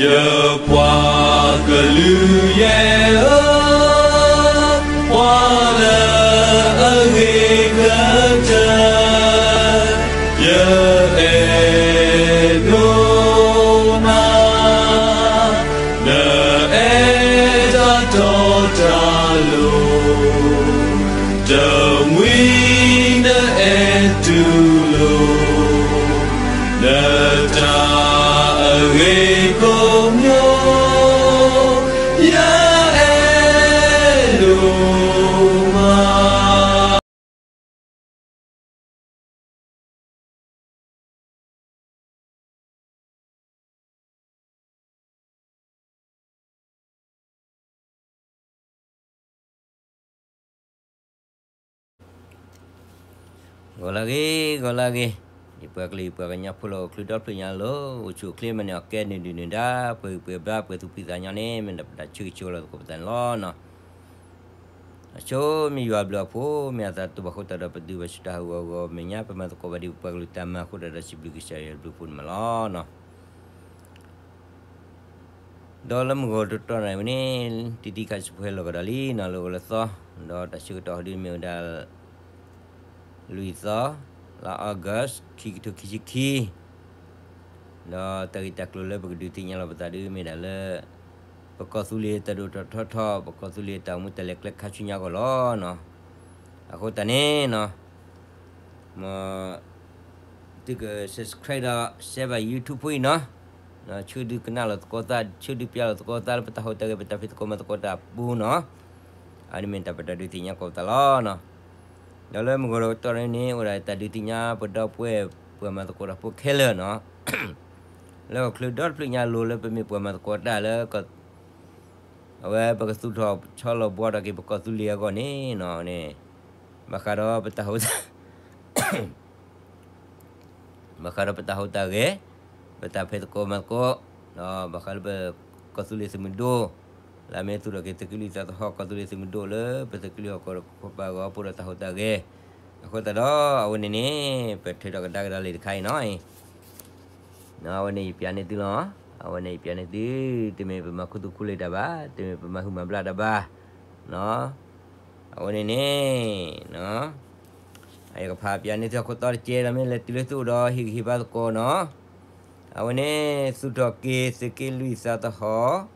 ယပှၤကလုာ်ယဲၢ်ဧၢ, ပှၤလၢအဂ့ၤကတၢၢ်, ယအဲၣ်ဒိးနၤ, နအဲၣ်တၢ်တီတၢ်လိၤ, တမှံၤနအဲၣ်တူၢ်လိာ် နတၢ်အဂ့ၤကိးမံၤ, ယအဲၣ်ဒိးမး. ဂီၤလၢအဂ့ၤ, ဂီၤလၢအဂ့ၤ, ယပှၤကလုာ်ယပှၤကညီဖိလၢအိၣ်ချုးဒီဖျၢၣ်ညါလီၤ, အိၣ်ဆူၣ်အိၣ်ချ့မၤန့ၢ်အီၣ်ကဲ နုာ်ဒုၣ်နုာ်ဒါ ပှဲၤဂံၢ်ပှဲၤဘါ ပှဲၤသူၣ်ဖှံသးညီန့ၣ် မ့ၢ်ဒၣ်ပတၢ်ဆၢဂ့ၤဆၢဝါလီၤသကိးပသးန့ၣ်လီၤ. အဆိမ့ၢ်ယွၤအဘျုးအဖှိၣ် မ့ၢ်အသးတဘၣ်ဃိတၢ်ဒီးပဒုးဘၣ်ဆူတၢ်ဟးဂီၤအဂီၢ် မဲာ်ညါ ပမၤသကိးဘၣ်ဒ်ပပှၤကလုာ်တၢ်မၤအဃိဒီး စံးဘျုးကစၢ်ယွၤအဘျုးအဖှိၣ်န့ၣ်မးလီၤ. ဒီးလၢမုၢ်ဂီၤတတီၤန့ၣ်ဝဲန့ၣ် တံၤတံၤခါဆူးဖိဟဲလီၤကဒီးလံနီၤ လၢအိၣ်လၢသီ, ဒီးတၢ်ဆၢကတီၢ်ဟီဒုမ့ၢ်ဝဲဒၣ် လွံၢ်သီ, လါ August ခံကထိခံဆံခံ, ဒီးတၢ်ဂ့ၢ်တၢ်ကျိၤလၢပကဒုးသ့ၣ်ညါလီၤပသးဒုမ့ၢ်ဒၣ်လၢ ပကီၢ်သူလ့ၤတၢ်ဒိၣ်ထီၣ်ထီထီၣ် ပကီၢ်သူလ့ၤတၢ်အိၣ်မူတၢ်လဲၤကျဲခါဆူညါအဂီၢ်လီၤ. အဃိသတးန့ၣ်နီၤ မ်သုက subscribe ဒီး share ဘၣ် YouTube ဖိအံၤနီၤ, ဆၢဒုးကနၣ်လီၤသကိးသး ဆၢဒုးပျၢ်လီၤသကိးသးလၢပတၢ်ဟူးတၢ်ဂဲၤ ပတၢ်ဖံးသကိးမၤသကိးတၢ်အပူၤနီၤ, အဝဲန့ၣ်မ့ၢ်တၢ်ပတၢ်ဒုးသ့ၣ်ညါကိးပသးလီၤ. ဒီးလၢမုၢ်ဂီၤတတီၤန့ၣ် အိၣ်ဒၣ်တၢ်ဒုးသ့ၣ်ညါပဒီပုၢ်ဝဲၢ်ပှၤမၤသကိးတၢ်ဖိခဲလၢာ်နီၤ, လၢအိၣ်ချုးဒီတဖျၢၣ်ညါလိၤလၢပမ့ၢ်ပှၤမၤသကိးတၢ်လၢ အဝဲပကသူၣ်ထီၣ်ဆီလီၤဘှီထီၣ်က့ၤပကီၢ်သူလ့ၤအဂီၢ်န့ၣ်နီၤ, ဘၣ်ဃးဒီးပတၢ်ဟူး ဘၣ်ဃးဒီးပတၢ်ဟူးတၢ်ဂဲၤ, ပတၢ်ဖံးသကိးမၤသကိး, ဒီးဘၣ်ဃးလၢပကီၢ်သူလ့ၤသုးမုၢ်ဒိၣ်, လၢအမ့ၢ်သူၣ်ထီၣ်က့ၤသုးက့လွံၢ်သးသဟီၣ် ကီၢ်သူလ့ၤသုးမုၢ်ဒိၣ်လၢပသုးက့လွံၢ်ဟီၣ်ကဝီၤတကပၤအဂီၢ် ပအိၣ်ဒီးတၢ်ဟူးတၢ်ဂဲၤ, အဃိသတးဒီး အဝဲန့ၣ်န့ၣ် ပထုးထီၣ်ကဒါကဒီးလံာ်တခါအံၤနီၤ, အဝဲန့ၣ်ယပျးန့ၢ်သုလီၤ, အဝဲန့ၣ်ယပျးန့ၢ်သု, တမ့ၢ်ပမၤခူသူၣ်ခူလ့ၤတၢ်ဘၣ်, တမ့ၢ်ပမၤဟုၣ်မၤဘျါတၢ်ဘၣ်, အဝဲန့ၣ်န့ၣ် ယကဖးပျးန့ၢ်သုအခိၣ်တီတကဲဒီး မ့ၢ်လဲၤတုၤလၢသုအိၣ်ဒီးဟ့ၣ်ဂံၢ်ဟ့ၣ်ဘါသကိးနီၤ, အဝဲန့ၣ် သူၣ်ထီၣ်က့ၤသုးက့လွံၢ်သးသဟီၣ်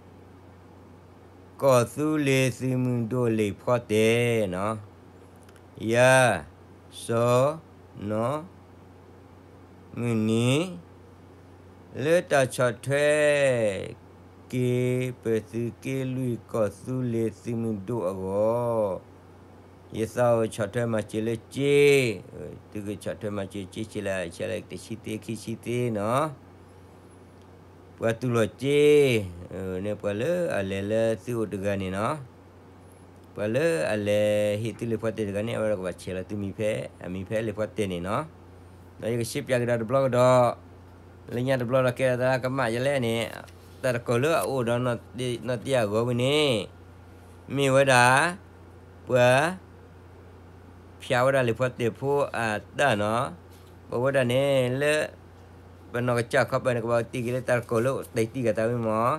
ကီၢ်သူလ့ၤသုးမုၢ်ဒိၣ်လံာ်ဖီတဲာ်နီၤ, ယၤ, စီၤ, နီၤ, မုၢ်နံၤ, လၢတၢ်ဆီၣ်ထွဲက့ၤပသုးက့လွံၢ်ကီၢ်သူလ့ၤသုးမုၢ်ဒိၣ်အဂီၢ်, ယသးအိၣ်ဆီၣ်ထွဲမၤစၢၤလၢကၠ့, သုကဆီၣ်ထွဲမၤစၢၤကၠ့ဆံးလဲၣ် ဆံးလဲၣ် တဆံသ့ခံဆံသ့နီၤ ပှၤတူၢ်လိာ်ကၠ့, န့ၣ်ပှၤလၢအလဲၤလၢသုအိၣ်တဂၤန့ၣ်နီၤ, ပှၤလၢအလဲၤဟ့ၣ်သုလံာ်ဖီတဲာ်တဂၤန့ၣ် အဝဲဒၣ်ကဘၣ်ဆဲးလီၤသုမံၤဖဲ အမံၤဖဲလံာ်ဖီတဲာ်န့ၣ်နီၤ, ဒီးယကစံးပျးကဒီးတဘျီကဒီး, လၢညါတဘျီဒီးကဲသးကမၣ်ယလဲၣ်န့ၣ်, တၢ်တကိးလၢအအိၣ်ဒီးနီၢ်တ့ၢ်အဂီၢ်ဝဲန့ၣ်, မ့ၢ်ဝဲဒၣ် ပှၤ ဖၠးဝဲဒၣ်လံာ်ဖီတဲာ်ဖိအတၢ်နီၤ, ပဝဲဒၣ်န့ၣ်လၢ ပနီၢ်ကစၢ်ခီပၢ်န့ၣ် ကဘၣ်တ့ၢ်က့ၤလၢတၢ်တကိးလၢတ့ၢ်တံၢ်က့ၤသးဝံၤမး,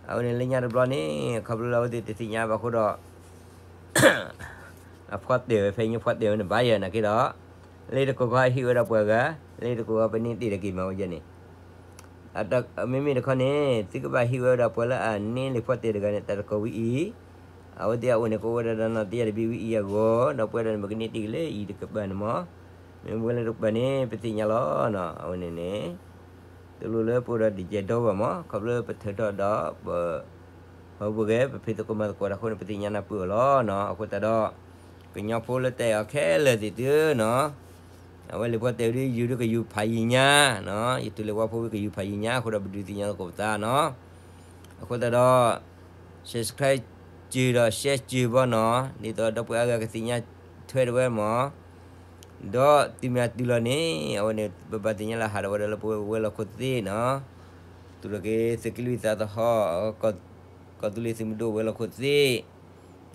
အဝဲန့ၣ်လၢညါတဘျီန့ၣ် ခီဖျိလၢအဝဲသ့ၣ်တသ့ၣ်ညါဘၣ်အဃိဒီး အဖီတဲာ်ဝဲဖဲညါဖီတဲာ်ဝဲန့ၣ်ဘၣ်ယဲနာ်က့ဒီး, လၢတကိးခီဟ့ၣ်ဝဲဒၣ်ပှၤဂၤ, လၢတကိးခီပန့ၢ်တ့ၢ်ဒီးက့ၤမၤဝဲယဲန့ၣ် မ့မ့ၢ်တခီန့ၣ် သုကဘၣ်ဟ့ၣ်ဝဲဒၣ်ပှၤလၢအန့ၢ်လံာ်ဖီတဲာ်တဂၤန့ၣ် တၢ်တကိးဝံၤအံၤ, အဝဲသ့ၣ်အအိၣ်န့ၣ် ကအိၣ်ဝဲဒၣ်ဒီးနီၢ်တ့ၢ်တဘ့ၣ်ဝံၤအံၤအဂီၢ်, ဒီးပဝဲဒၣ်န့ၣ် ပကန့ၢ်တ့ၢ်က့ၤလၢအံၤတကပၤန့ၣ်မး, မ့ၢ်ပဝဲလၢတကပၤန့ၣ် ပသ့ၣ်ညါလီၤနီၤ, အဝဲန့ၣ်န့ၣ် တလိၣ်လၢပအိၣ်ဒီးဒံၣ်ကဲဒီဘၣ်မး, ခီဖျိပထုးထီၣ်ဒီး ပ ဟီၣ်ပဂဲၤ ပဖံးသကိးမၤသကိးတၢ်အဃိန့ၣ် ပသ့ၣ်ညါနၢ်ပၢၢ်အီၤလီၤနီၤ, အဃိသတးဒီး ကညီဖိလၢတအဲၣ်အီၤခဲလၢာ်သ့ၣ်သုနီၤ, အဝဲလံာ်ဖီတဲာ်ဝံၤဒီး ယုာ်ဒုးကယူၤဖးယံၤညါနီၤ, ယတုၤလၢဝါဖိဝံၤကယူၤဖးယံၤညါ အဃိဒီးပဒုးသ့ၣ်ညါသကိးပသးနီၤ, အဃိသတးဒီး subscribe စၢၤဒီး share စၢၤဘၣ်နီၤ, ဒ်သိးဒီပုၢ်ဝဲၢ်အဂၤကသ့ၣ်ညါထွဲတဝဲမး, ဒီးတုၤမ့ၢ်အတုၤလီၤန့ၣ် အဝဲန့ၣ် ပဘၣ်သ့ၣ်ညါလၢဟးထီၣ်ဝဲဒၣ်လၢပဝဲလီၢ်ခိၣ်သ့ၣ်နီၤ, သူၣ်ထီၣ်က့ၤသုးက့လွံၢ်သးသဟီၣ် ကီၢ်သူလ့ၤသုးမုၢ်ဒိၣ်ဝဲလီၢ်ခိၣ်သ့ၣ်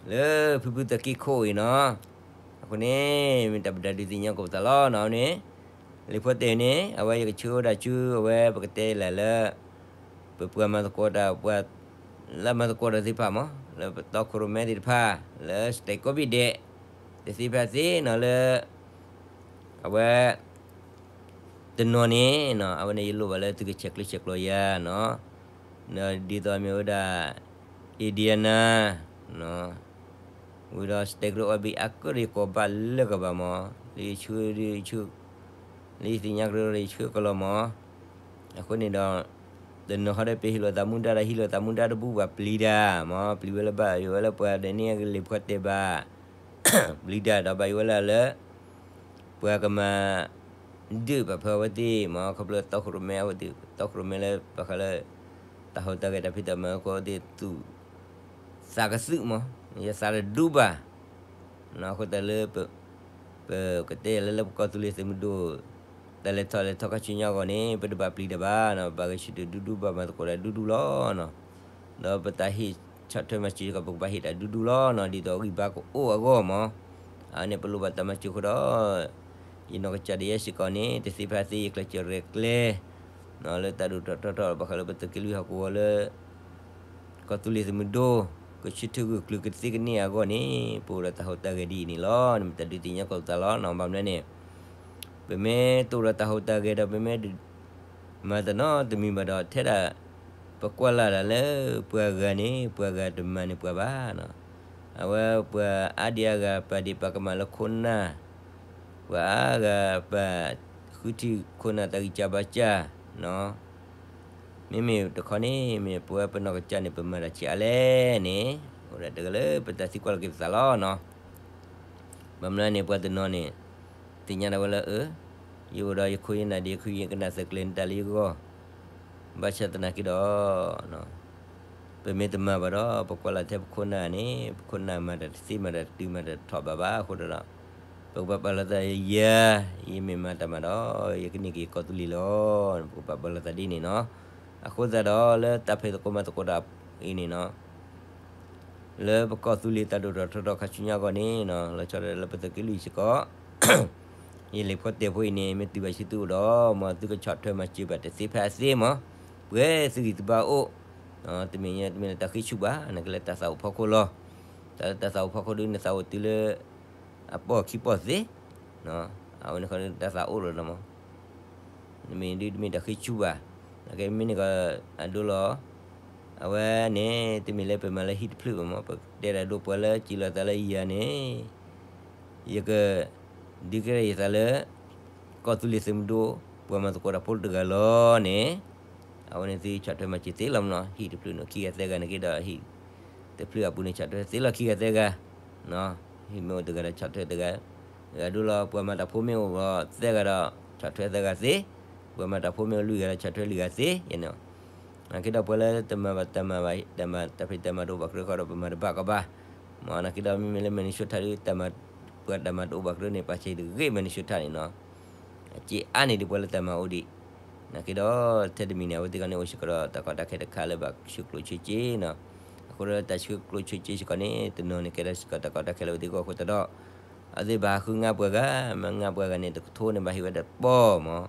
လၢဖုဖုသုးက့ခိၣ်အံၤနီၤ, အဃိန့ၣ် မ့ၢ်တၢ်ပတၢ်ဒုးသ့ၣ်ညါကိးပသးလီၤနီၤန့ၣ်, လံာ်ဖီတဲာ်န့ၣ် အဝဲယကဆှၢဝဲဒၣ်ဆူအဝဲပကတဲလၢ်လၢ ပပှၤမၤသကိးတၢ် ပှၤလၢမၤသကိးတၢ်သ့ၣ်တဖၣ်မး လၢပတီခိၣ်ရိၣ်မဲသ့ၣ်တဖၣ် လၢ state ကိးဘ့ၣ်ဒဲး တသ့ဖဲသ့နီၤလၢ အဝဲ တနီၤန့ၣ်နီၤ အဝဲန့ၣ်ယလိၣ်ဘၣ်လၢသုကဆဲးကျိးဆဲးကျိးယၤနီၤ, ဒီးဒ်သိးမ့ၢ်ဝဲဒၣ် Indiana နီၤ ဝံၤဒီး state ကရၢအီဘံအကရၢကိးဘၣ်လၢကဘၣ်မး လၢယဆှၢ လၢယသ့ၣ်ညါကရၢဒီးယဆှၢကလီၤမး, အဃိန့ၣ်ဒီး တနီၤဃီဒီးပဟ့ၣ်လိာ်သးမူဒါဒီး ဟ့ၣ်လိာ်သးမူဒါတဘူၣ်ဘၣ်ပျံၤတၢ်မး ပျံၤဝဲလၢဘၣ်ယိၣ်ဝဲလၢပှၤဒီးန့ၣ်အကလံၤဖိတဲဘၣ် ပျံၤတၢ်ဒီးဘၣ်ယိၣ်ဝဲလၢလၢ ပှၤကမၤ ဒုးဘၣ်ဖဲအဝဲသ့ၣ်မး ခီဖျိတီခိၣ်ရိၣ်မဲအဝဲသ့ၣ် တီခိၣ်ရိၣ်မဲလၢဘၣ်ဃးလၢ တၢ်ဟူးတၢ်ဂဲၤတၢ်ဖံးတၢ်မၤအဃိသ့ၣ်သူၣ် သးကသုးမး ယသးတဒူဘၣ် အဃိသတးလၢ ပကတဲလၢလၢပကီၢ်သူလ့ၤသုးမုၢ်ဒိၣ် တၢ်လဲၤထီၣ်လဲၤထီၣ်ခါဆူညါအဂီၢ်န့ၣ် ပတဘၣ်ပျံၤတၢ်ဘၣ်နီၤ ပဘၣ်ဂဲၤဆၢထၢၣ်ဒူဒူဘၣ်မၤသကိးတၢ်ဒူဒူလီၤနီၤ, ဒီးပတၢ်ဟ့ၣ်ဆီၣ်ထွဲမၤစၢၤကီး ပကဘၣ်ဟ့ၣ်တၢ်ဒူဒူလီၤနီၤ ဒ်သိးဂံၢ်ဘါကအိၣ်အဂီၢ်မး, အန့ၣ်ပလိၣ်ဘၣ်တၢ်မၤစၢၤအဃိဒီး ယနီၢ်ကစၢ်ဒၣ်ယဲစ့ၢ်ကီးန့ၣ် တသ့ဖဲသ့ ယကျဲးစၢးရဲၣ်ကျဲၤ လၢတၢ်ဒိၣ်ထီၣ်ထီထီၣ်ဘၣ်ဃးလၢပသုးက့လွံၢ်ဟီၣ်ကဝီၤလၢ ကီၢ်သူလ့ၤသုးမုၢ်ဒိၣ် ကဆၢထၢၣ်ဂၢၢ်ကျၢၤကသ့ကန့ၢ်အဂီၢ်န့ၣ် ပအိၣ်ဒီးတၢ်ဟူးတၢ်ဂဲၤဒ်အံၤန့ၣ်လီၤ. နမ့ၢ်တၢ်ဒုးသ့ၣ်ညါကီးသးလီၤနီၤ ဘၣ်မနုၤန့ၣ် ပမ့ၢ်တအိၣ်ဒီးတၢ်ဟူးတၢ်ဂဲၤဒီး ပမ့ၢ်မၤတၢ်နီတမံၤဘၣ်ဒီး ထဲဒၣ် ပကွၢ်လၢ်ဒၣ်လၢ ပှၤဂၤန့ၣ် ပှၤဂၤတမၤန့ၢ်ပှၤဘၣ်နီၤ, အဝဲပှၤအါဒံအါဂၤ ပာ်ဒံးပာ်ကမၣ်လၢခိၣ်နၢ် ပှၤအါဂၤပာ်ဃုထံၣ်ခိၣ်နၢ်တၢ်ဂံၢ်စၢ်ဘါစၢ်နီၤ, မ့မ့ၢ်တခီန့ၣ် မ့ၢ်ပဝဲပနီၢ်ကစၢ်န့ၣ် ပမၤတၢ်ဆံးအါလဲၣ်န့ၣ် အိၣ်ဒၣ်တဂၤလၢပတၢ်သံကွၢ်လီၤက့ၤပသးလီၤနီၤ. ဘၣ်မနုၤန့ၣ် ပှၤတနီၤန့ၣ် သ့ၣ်ညါဒၣ်ဝဲလၢ အၢ ယအိၣ်ဒီးယခိၣ်ယနၢ်ဒီးယခု ယကနၣ်သကျဲၤနတၢ်လၢယဂီၢ်, ဘၣ်ဆၣ်သနာ်က့ဒီး ပမ့ၢ်တမၤဘၣ်ဒီး ပကွၢ်လၢ်ထဲပခိၣ်နၢ်န့ၣ် ပခိၣ်နၢ်မၤတၢ်တသ့ မၤတၢ်တတုၤ မၤတၢ်တထီၣ်ဘးဘၣ်အဃိဒီး ပကဘၣ်ပာ်လီၤသးယၤ ယမ့ၢ်မၤတၢ်မၤဒီး ယကန့ၢ်က့ၤကီၢ်သူလ့ၤလီၤ. ပကဘၣ်ပာ်လီၤသးဒ်န့ၣ်နီၤ. အဃိသတးဒီး လၢတၢ်ဖံးသကိးမၤသကိးတၢ်အံၤန့ၣ်နီၤ လၢပကီၢ်သူလ့ၤတၢ်ဒိၣ်ထီၣ်ထီထီၣ်ခါဆူညါအဂီၢ်န့ၣ်နီၤ လီၤဆီဒၣ်လၢပသုးက့လွံၢ်စ့ၢ်ကီး ယလံၤဖိတဲာ်ဖိအံၤန့ၣ် မ့ၢ်တုၤဘၣ်ဆူသုအိၣ်ဒီး မ်သုကဆီၣ်ထွဲမၤစၢၤဘၣ်တသ့ဖဲအသ့မး, ပှဲၤသုဂံၢ်သုဘါအိၣ်, တမ့ၢ်ညါတမ့ၢ်လၢတၢ်ဃ့ဆူၣ်ဘၣ်, နာ်က့လၢတၢ်သးအိၣ်ဖီခိၣ်လီၤ. တၢ်လၢတၢ်သးအိၣ်ဖီခိၣ်ဒုး နသးအိၣ်တုၤလၢ အပီၢ်ခံပီၢ်သ့, အဝဲန့ၣ်ဃီဒုးတၢ်သးအိၣ်လီၤနီၤမး နမ့ၢ်ဒုးတမ့ၢ်တၢ်ဃ့ဆူၣ်ဘၣ်, နာ်က့မ့ၢ်န့ၣ်ကီး အဒိလီၤ. အဝဲန့ၣ် တမ့ၢ်လၢပမၤလၢဟံၣ်တဖျၢၣ်ဘၣ်မး, ပတဲဒၣ်ဒိပှၤလၢစံးလီၤသးလၢယၤန့ၣ် ယက ဒုးကဲထီၣ်ယသးလၢ ကီၢ်သူလ့ၤသုးမုၢ်ဒိၣ် ပှၤမၤသကိးတၢ်ဖိတဂၤလီၤန့ၣ်, အဝဲန့ၣ်သုဆီၣ်ထွဲမၤစၢၤသ့လီၤမးနီၤ, ဟံၣ်တဖျၢၣ်န့ၣ် ခံဂၤသၢဂၤနာ်က့ဒီး ဟံၣ်တဖျၢၣ်အပူၤန့ၣ် ဆီၣ်ထွဲသ့လီၤခံဂၤသၢဂၤ ဟံၣ်မ့ၢ်အိၣ်တဂၤဒီးဆီၣ်ထွဲတဂၤ, အဒိလီၤ ပှၤမၤတၢ်ဖိမ့ၢ်အိၣ်ဒီးသၢဂၤဒီး ဆီၣ်ထွဲသၢဂၤသ့, ပှၤမၤတၢ်ဖိမ့ၢ်အိၣ်လွံၢ်ဂၤဒီးဆီၣ်ထွဲလွံၢ်ဂၤသ့, ယန့ၣ် နာ်က့ဒီးပှၤလၢတမၤဘၣ်တၢ်မၤဘၣ် တၢ်မၤတၢ်ဖံးတၢ်မၤတအိၣ်ဘၣ်ကရၢဃီဒီး ပမၤတဘၣ်ကဘၣ်, မ့ၢ်နာ်က့ဒီးမ့မ့ၢ်လၢ Minnesota ဒုး တၢ်မၤ ပှၤတၢ်မၤတအိၣ်ဘၣ်ကရၢန့ၣ် ပာ်ဆံးတဂ့ၤ Minnesota န့ၣ်နီၤ, အစ့အါန့ၢ်ဒံးပှၤလၢတၢ်မၤအိၣ်ဒံး, နာ်က့ဒီး ထဲတမံၤန့ၣ် အဝဲသ့ၣ်ခီန့ၣ် အိၣ်စ့ၢ်ကီးဒီးတၢ်ကီတၢ်ခဲတခါလၢဘၣ်ဆှၢကျိၣ်ဆှၢစ့နီၤ, အဃိဒီးတၢ်ဆှၢကျိၣ်ဆှၢစ့စ့ၢ်ကီးန့ၣ် တနီၤန့ၣ် ကဲထီၣ်စ့ၢ်ကီးတၢ်ကီတၢ်ခဲလၢအဝဲသ့ၣ်အဂီၢ်အဃိသတးဒီး အဝဲသ့ၣ်ဘၣ်ဟးဃုငါပှၤဂၤ, မ့ၢ်ငါပှၤဂၤန့ၣ် တကထိန့ၣ် ဘၣ်ဟ့ၣ်ဝဲဒၣ်တပီၢ်မး,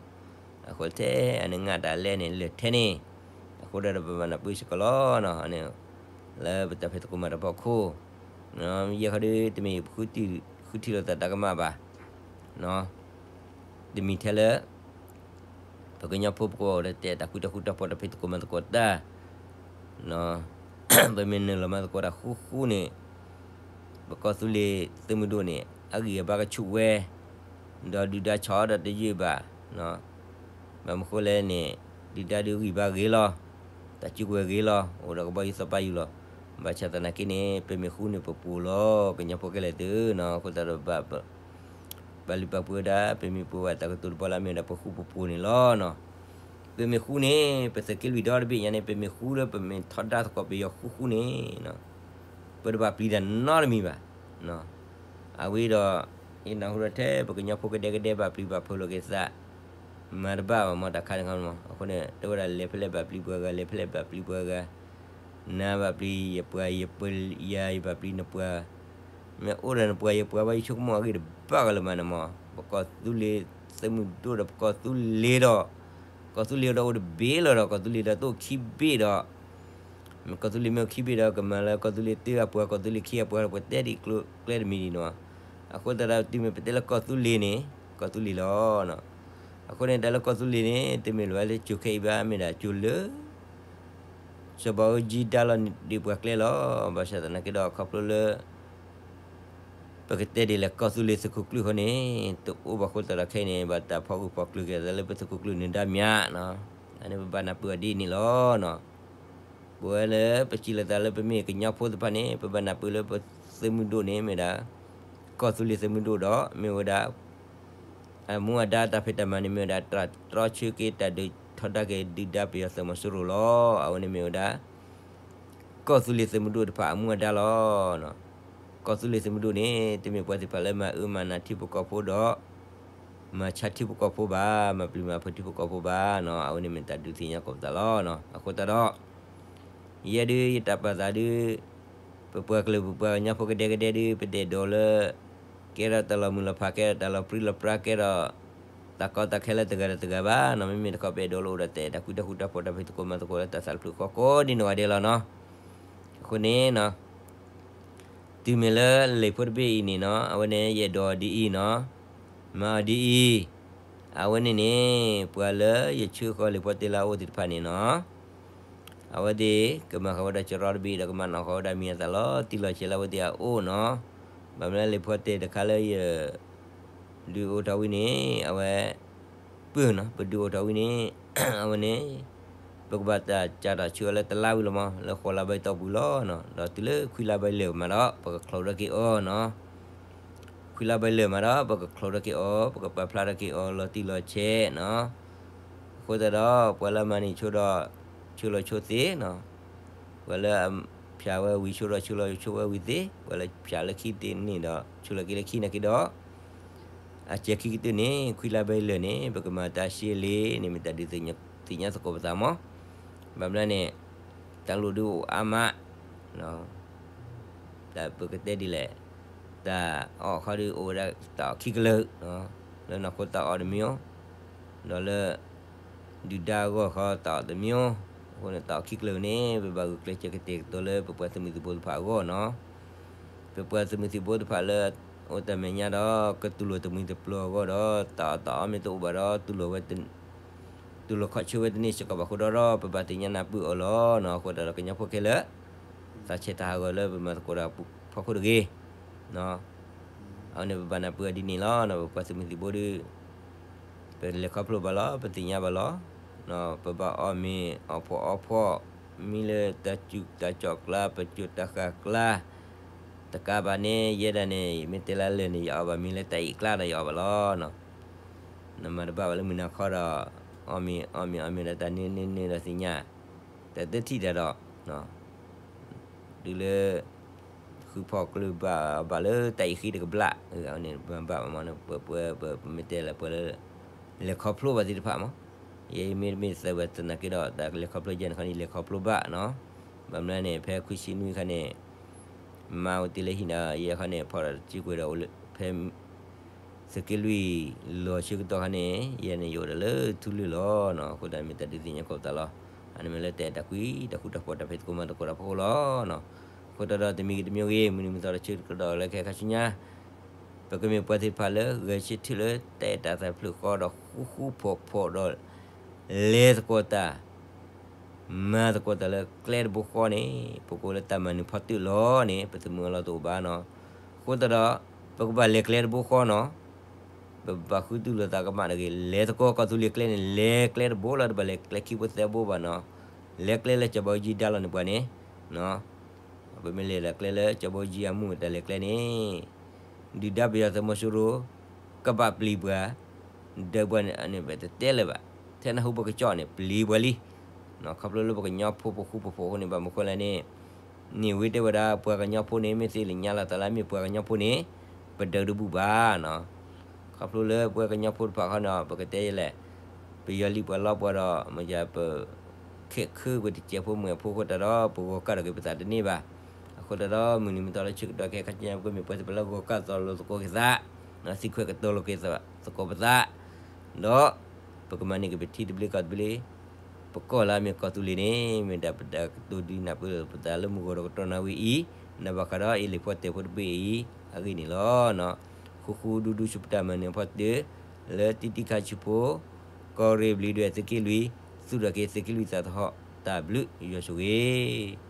အဃိထဲအန့ၣ်ငါတၢ်လဲၣ်န့ၣ် လၢာ်ထဲန့ၣ်, အဃိဒီးပမၤနၢ်ပၢၢ်စ့ၢ်ကီးလီၤနီၤ, လၢပတၢ်ဖံးသကိးမၤတၢ်ဖီခိၣ်, ယဲၢ်ခီဒုး တမ့ၢ် ဃုထံၣ်လိာ်သးတၢ်ကမၣ်ဘၣ်, တမံၤထဲလၢ ပကညီဖိပကအိၣ်ဒီးတဲတၢ်ဃုတၢ်ဃုတၢ်ဖိးတၢ်ဖံးသကိးမၤသကိးတၢ်, ပမ့ၢ်နုာ်လီၤမၤသကိးတၢ်ဃူဃူန့ၣ်, ပကီၢ်သူလ့ၤသုးမုၢ်ဒိၣ်န့ၣ် အဂံၢ်အဘါကဆူၣ်ဝဲ, ဒီးဒုၣ်ဒါဆီၣ်ဒီးတယုၢ်ဘၣ်, ဘၣ်မနုၤဃိလဲၣ်န့ၣ်, ဒုၣ်ဒါဒုးဂံၢ်ဘါဂ့ၤလီၤ, တၢ်စုကဝဲၤဂ့ၤလီၤ, အိၣ်ဒီးကဘီယူၤသီပီယူၤလီၤ, ဘၣ်ဆၣ်သနာ်က့န့ၣ် ပမ့ၢ်ဃူန့ၣ် ပပှိၢ်လီၤ, ကညီဖိခဲလၢာ်သ့ၣ်ဧၢ, အဃိသတးဒီး ပာ်လုၢ်ပာ်ပှ့ၤဝဲဒၣ် ပမ့ၢ်ပှ့ၤဘၣ်တၢ်ကတိၤတဘီလၢအမ့ၢ်ဝဲဒၣ် ပဃူပပှိၢ်န့ၣ်လီၤ. ပမ့ၢ်ဃူန့ၣ် ပသုးက့လွံၢ်ဒီတဘ့ၣ်ညါန့ၣ် ပမ့ၢ်ဃူလၢပမ့ၢ်ထီဒါသကိးပယီၤဃူဃူန့ၣ်, ပတဘၣ်ပျံၤတၢ်နီတမံၤဘၣ်. အဝဲဒီး ယနၢ်ဟူဒီးထဲ ပကညီဖိကဒဲကဒဲဘၣ်ပျံၤဘၣ်ဖုးလိာ်က့ၤသး မၤတဘၣ်ဘၣ်မ့ၢ်တၢ်ခါန့ၣ်မ့ၢ်, အဃိန့ၣ် တဲဝဲဒၣ်လဲၤဖဲလဲၣ်ဘၣ်ပျံၤပှၤဂၤ လဲၤဖဲလဲၣ်ဘၣ်ပျံၤပှၤဂၤ, နၤဘၣ်ပျံၤယပှၤ ယပှၤယၤ ယဘၣ်ပျံၤနပှၤ, မ့ၢ်အိၣ်ဒီးနပှၤယပှၤဘၣ် ယဆိကမိၣ်အဂ့ၢ်တဘၣ်ကလၢၤမးန့ၣ်မ့ၢ်, ပကီၢ်သူလ့ၤသုးမုၢ်ဒိၣ်ဒီး ပကီၢ်သူလ့ၤဒီး ကီၢ်သူလ့ၤဒီးအိၣ်တဘ့ၣ်လီၤဒီး ကီၢ်သူလ့ၤဒီးတအိၣ်ခံဘ့ၣ်ဒီး ကီၢ်သူလ့ၤမ့ၢ်အိၣ်ခံဘ့ၣ်ဒီး ကမၤလၢကီၢ်သူလ့ၤတၢအပှၤ ကီၢ်သူလ့ၤခံအပှၤ ပတဲဒ်ကျဲတမံၤဒံးနီၤ. အဃိသတးဒီးတုၤမ့ၢ်ပတဲလၢကီၢ်သူလ့ၤန့ၣ် ကီၢ်သူလ့ၤလီၤ. အဃိန့ၣ် တၢ်လၢကီၢ်သူလ့ၤန့ၣ် တမ့ၢ်လၢၤဘၣ်လၢကၠိၤခဲအံၤဘၣ် မ့ၢ်ဒၣ်ကၠိၤလၢ စီၤဘးအူကၠံဒါလီၤဒံးပှၤကျဲလီၤ. ဘၣ်ဆၣ်သနာ်က့ဒီး ခီဖျိလၢ ပကတဲဒ်လဲၣ် ကီၢ်သူလ့ၤသုးခိၣ်ကျၢၢ်အဃိန့ၣ် တအိၣ်ဘၣ်အဃိသတးဒီးခဲအံၤန့ၣ် ဘၣ်တၢ်ဖီၣ်ဂၢၢ်ဖီၣ်ကျၢၤက့ၤသးလၢပသုးခိၣ်ကျၢၢ်နၢၤဒါမၠးနီၤ. အန့ၣ်ပဘၣ်နၢ်ပၢၢ်အီၤဒ်န့ၣ်လီၤနီၤ. ပဝဲလၢပစံးလီၤသးလၢပမ့ၢ်ကညီဖိသ့ၣ်တဖၣ်န့ၣ် ပဘၣ်နၢ်ပၢၢ်လၢပသုးမုၢ်ဒိၣ်န့ၣ်မ့ၢ်ဒၣ် ကီၢ်သူလ့ၤသုးမုၢ်ဒိၣ်ဒီး မ့ၢ်ဝဲဒၣ် အမူအဒါတၢ်ဖံးတၢ်မၤန့ၣ်မ့ၢ်ဝဲဒၣ် တၢ်တြီဆၢက့ၤတၢ်ဒုးထီဒါက့ၤဒုၣ်ဒါပယီၤသုးမီၤစိရိၤလီၤ. အဝဲန့ၣ်မ့ၢ်ဝဲဒၣ် ကီၢ်သူလ့ၤသုးမုၢ်ဒိၣ်တဖၣ်အမူအဒါလီၤ. ကီၢ်သူလ့ၤသုးမုၢ်ဒိၣ်န့ၣ် တမ့ၢ်ပှၤသ့ၣ်တဖၣ်လၢမၤအၢမၤနးထံဖိကီၢ်ဖိဒီး မၤဆါထံဖိကီၢ်ဖိဘၣ်, မၤပျံၤမၤဖုးထံဖိကီၢ်ဖိဘၣ်နီၤ. အဝဲန့ၣ်မ့ၢ်တၢ်ဒုးသ့ၣ်ညါကိးပသးလီၤ. အဃိသတးဒီး ယဲဒုးယတၢ်ပာ်သးဒုး ပပှၤကလုာ်ပပှၤကညီဖိကဒဲကဒဲဒုး ပတအဲၣ်ဒိးလၢ ကဲထီၣ်တၢ်လီၤမုၢ်လီၤဖး ကဲထီၣ်တၢ်လီၤပြံလီၤပြါ ကဲထီၣ်တၢ်ကီတၢ်ခဲလၢတဂၤဒီးတဂၤဘၣ်နီၤ. မ့မ့ၢ်တခီပအဲၣ်ဒိးလၢအိၣ်ဒီးတၢ်အဲၣ်တၢ်ကွံတၢ်ဃူတၢ်ဖိးတၢ်ဖံးသကိးမၤသကိးလၢတၢ်သးတဖျၢၣ်ဃီကိးဒ်နီၢ်ဂၤဒဲးလီၤနီၤ. အဃိန့ၣ်နီၤ တုၤမ့ၢ်လၢလံာ်ဖိတဘ့ၣ်အံၤန့ၣ်နီၤ အဝဲန့ၣ်ယအဲၣ်ဒိးဒ်အံၤနီၤ, မၤအီၤဒ်အံၤ, အဝဲန့ၣ်န့ၣ် ပှၤလၢယဆှၢဃီၤလံာ်ဖီတဲလၢအအိၣ်သ့ၣ်တဖၣ်န့ၣ်နီၤ အဝဲသ့ၣ်ကမၤဃီၤဝဲဒၣ်စရီတဘ့ၣ်ဒီးကမၤနီၣ်ဃီၤဝဲဒၣ်မံၤအသးလီၤတံၢ်လီၤဆဲးလၢအဝဲသ့ၣ်အအိၣ်နီၤ. ဘၣ်မနုၤလၢလံာ်ဖီတဲတခါလၢယ ဒုးအိၣ်ထီၣ်ဝံၤန့ၣ် အဝဲ ပၢၢ်နီၤ ပဒုးအိၣ်ထီၣ်ဝံၤန့ၣ် အဝဲန့ၣ် ပကဘၣ်တၢ်စးထီၣ်ဆှၢအီၤလၢတလါဝံၤလီၤမး လၢဃိးလါဘၣ်အတီၢ်ပူၤလီၤနီၤ. ဒီးတုၤလၢခွံလါဘၣ်လၢာ်မးဒီး ပကချိးထီၣ်က့ၤအီၤနီၤ. ခွံလါဘၣ်လၢာ်မးဒီး ပကချိးထီၣ်က့ၤအီၤ ပကပာ်ဖျါထီၣ်က့ၤအီၤလီၤတံၢ်လီၤဆဲးနီၤ. အဃိသတးဒီး ပှၤလၢအမၤန့ၢ်ဆိဒီး ဆိလီၤဆိသ့နီၤ. ပှၤလၢအဖၠးဝဲဝံၤဆိဒီး ဆိလီၤဆိဝဲဝံၤသ့, ပှၤလၢဖၠးလၢခံသ့န့ၣ်ဒီး ဆိလီၤက့ၤလၢခံနာ်က့ဒီး အစဲၤခံကတၢၢ်န့ၣ် ခွံလါဘၣ်လၢာ်န့ၣ် ပကမၤတၢ်ရှဲလ့န့ၣ် မ့ၢ်တၢ်ဒုးသ့ၣ်ညါသကိးပသးမး. ဘၣ်မနုၤလဲၣ်န့ၣ် တၢ်လိၣ်ဒုးအိၣ်အါမး တၢ်ပကတဲဒ်လဲၣ်, တၢ်အီၣ်ခီဒုးအိၣ်ဝဲဒၣ်တၢ်အီၣ်ခံကလၢာ်, လၢနီၢ်ခိတၢ်အီၣ်တမံၤ, ဒီးလၢ ဒုၣ်ဒါအဂီၢ်ခီတၢ်အီၣ်တမံၤ, အဃိန့ၣ်တၢ်အီၣ်ခံကလၢာ်န့ၣ် ပဘၣ်ဂုာ်ကျဲးစၢးကတဲာ်ကတီၤလၢပပှၤသုးမုၢ်သံၣ်ဘိသ့ၣ်တဖၣ်အဂီၢ်နီၤ. ပပှၤသုးမုၢ်သံၣ်ဘိသ့ၣ်တဖၣ်လၢ အိၣ်တၢ်မဲာ်ညါဒီး ကတူၢ်လိာ်တမှံၤတပျီၤအဂီၢ်ဒီး တၢ်အီၣ်တၢ်အီမ့ၢ်တအိၣ်ဘၣ်ဒီး တူၢ်လိာ်ဝဲ တူၢ်လိာ်ခီၣ်ဆၢဝဲတန့ၢ်စ့ၢ်ကီးဘၣ်အဃိဒီး ပဘၣ်သ့ၣ်ညါနၢ်ပၢၢ်အီၤလီၤနီၤ. အဃိသတးဒီးကညီဖိခဲလၢာ် သးဆဲးတၢ်ဟးဂီၤလၢပမၤသကိးတၢ်ဖီခိၣ်တဂ့ၤ, အဝဲန့ၣ်ပဘၣ်နၢ်ပၢၢ်အီၤဒ်န့ၣ်လီၤ. ပပှၤသုးမုၢ်သံၣ်ဘိဒီး ပလဲၤခီဖျိဘၣ်လီၤ, ပသ့ၣ်ညါဘၣ်လီၤ. ပဘၣ်အီၣ်မ့ၤအီၣ်ဖှီၣ်အီဖှီၣ်, မ့ၢ်လၢတၢ်စူၢ်တၢ်ကၠီၣ်ကျါ ပစိာ်တၢ်ဃာ်ကျါ တကးဘၣ်န့ၣ် ယဲဒၣ်န့ၣ် မ့ၢ်တဲလၢလၢာ်န့ၣ် ယအီၣ်ဘၣ်မ့ၤလၢတၢ်အံၣ်ကျါဒီးယအီၣ်ဘၣ်လီၤ. နမၤတဘၣ်ဘၣ်လၢမုၢ်နၤခီဒီး အီၣ်မ့ၤအီၣ်မ့ၤအီၣ်မ့ၤဒီးတၢ်နၢနၢနၢဒီးသ့ၣ်ညါ တၢ်တထံၣ်တၢ်ဒီး တုၤလၢ ဃုဖီၣ်ကျၢၢ်ဘၣ်ဘၣ်လၢတၢ်အံၣ်ဃံတကဘျၣ်, အဝဲန့ၣ်ဘၣ်မး ပမ့ၢ်တဲလၢပှၤလၢ လဲၤခီဖျိဘၣ်သ့ၣ်တဖၣ်မး, ယဲယမ့ၢ်တမ့ၢ်သၢဘၣ်သနာ်က့ဒီး တၢ်လဲၤခီဖျိယဲန့ၣ်ခီန့ၣ် လဲၤခီဖျိဘၣ်နီၤ. ဘၣ်မနုၤလဲၣ်န့ၣ် ဖဲခွံဆံနွံခါန့ၣ် မါအိၣ်တ့ၢ်လၢဟံၣ်ဒီး ယဲခီန့ၣ် ဖီၣ်ဒီးတစုကွံာ်ဒီး ဖဲ သုးက့လွံၢ်လီၤဆၢကတီၢ်ခါန့ၣ် ယဲန့ၣ်ယအိၣ်ဒီးလၢထူလၢၢ်လီၤနီၤ. အဃိသတးမ့ၢ်တၢ်ဒုးသ့ၣ်ညါကိးပသးလီၤ. အန့ၣ်မ့ၢ်လၢတၢ်အဲၣ်တၢ်ကွံ တၢ်ဃူတၢ်ဖိး တၢ်ဖံးသကိးမၤသကိးတၢ်ဖီခိၣ်လီၤ. အဃိသတးဒီးတမံၤဂ့ၤတမံၤဂ့ၤ မုၢ်နံၤမုၢ်သီတဆၢကတီၢ်လၢခဲခါဆူညါ ပကမ့ၢ်ပှၤသ့ၣ်တဖၣ်လၢဂဲၤဆၢထၢၣ်လၢတၢ်အဲၣ်တၢ်သးတဖျၢၣ်ဃီဒီးဃူဃူဖိးဖိးဒီး လဲၤသကိးတၢ် မၤသကိးတၢ်လၢကျဲတဘိဃီန့ၣ် ပကိးလၢတၢ်မၤနၢၤဖီတၢၣ်လီၤန့ၣ် ပသမုာ်အလီၢ်တအိၣ်ဘၣ်နီၤ. အဃိသတးဒီး ပကဘၣ်လဲၤကျဲတဘိဃီနီၤ. ပဘၣ်ဃုတူၢ်လိာ်သးကမၣ်တဂ့ၤ လဲၤသကိးကီၢ်သူလ့ၤကျဲန့ၣ် လဲၤကျဲတဘိလီၤ တဘၣ်လဲၤကျဲခံဘိသၢဘိဘၣ်နီၤ. လဲၤကျဲလၢစီၤဘးအူကၠံဒါလီၤန့ၣ်ပှၤန့ၣ် ပမ့ၢ်လဲၤဒီးကျဲလၢစီၤဘးအူကၠံအမူၢ်တၢ်လဲၤကျဲန့ၣ် ဒုၣ်ဒါပယီၤသုးမီၤစိရိၤ ကဘၣ်ပျံၤပှၤ ဒီးပှၤန့ၣ် ပတတဲလၢၤဘၣ် ထဲနၢ်ဟူပကစီၣ်န့ၣ် ပျံၤပှၤလံ. ခီဖျိလၢပကညီဖိပဃူပဖိးအဃိန့ၣ် ဘၣ်မနုၤဃိလဲၣ်န့ၣ် န့ၢ်ဝဲတဲဝဲဒၣ် ပှၤကညီဖိန့ၣ် မ့ၢ်သ့လၢညါလီၤသးလၢမ့ၢ်ပှၤကညီဖိန့ၣ် ပဒုးတဘူၣ်ဘၣ်နီၤ. ခီဖျိလၢပှၤကညီဖိတဖၣ်ခီန့ၣ် ပကတဲယဲလဲၣ် ပယီၤလံၣ်ပှၤလီပှၤဒီး မ့ၢ်ယၤပ ခဲးခုပတစဲးဖိမုၢ်အဖိအဃိသတးဒီး ပဂီၤကၢ်ထီၣ်က့ၤပသးတန့ၢ်ဘၣ်. အဃိသတးဒီး မုၢ်နံၤမုၢ်သီလၢဆၢကတီၢ်ခဲခါဆူညါ ပကမ့ၢ်ပှၤသ့ၣ်တဖၣ်လၢဂီၤကၢ်သိးလိာ်သကိးက့ၤသး သံခွဲးကတိၤလိာ်က့ၤသကိးပသး ဒီး ပကမၤန့ၢ်က့ၤပထံတဘျ့ကီၢ်တဘျ့, ပကီၢ်လၢအမ့ၢ်ကီၢ်သူလ့ၤန့ၣ် မ့ၢ်ဒၣ်ပတၢ်ကတိၤဒုးနၢ်ပၢၢ်ပသးလၢမုၢ်ဂီၤဒီးကတီၢ်နၣ်ဝံၤအံၤ, နဘၣ်ဃးဒီးအ့လ့ၣ်ဖီတဲာ်ဖိတဘ့ၣ်အံၤအဂ့ၢ်န့ၣ်လီၤ. ဃူဃူဒူဒူဆူပတၢ်မၤနၢၤအဖီတၢၣ်, လၢတံတံခါဆံဖိ, ကီၢ်ရ့ၣ်ဘျံးဒွဲၣ်သုးက့လွံၢ်, သူၣ်ထီၣ်က့ၤသုးက့လွံၢ်သးသဟီၣ်တၢ်ဘျုး ယွၤဆိၣ်ဂ့ၤ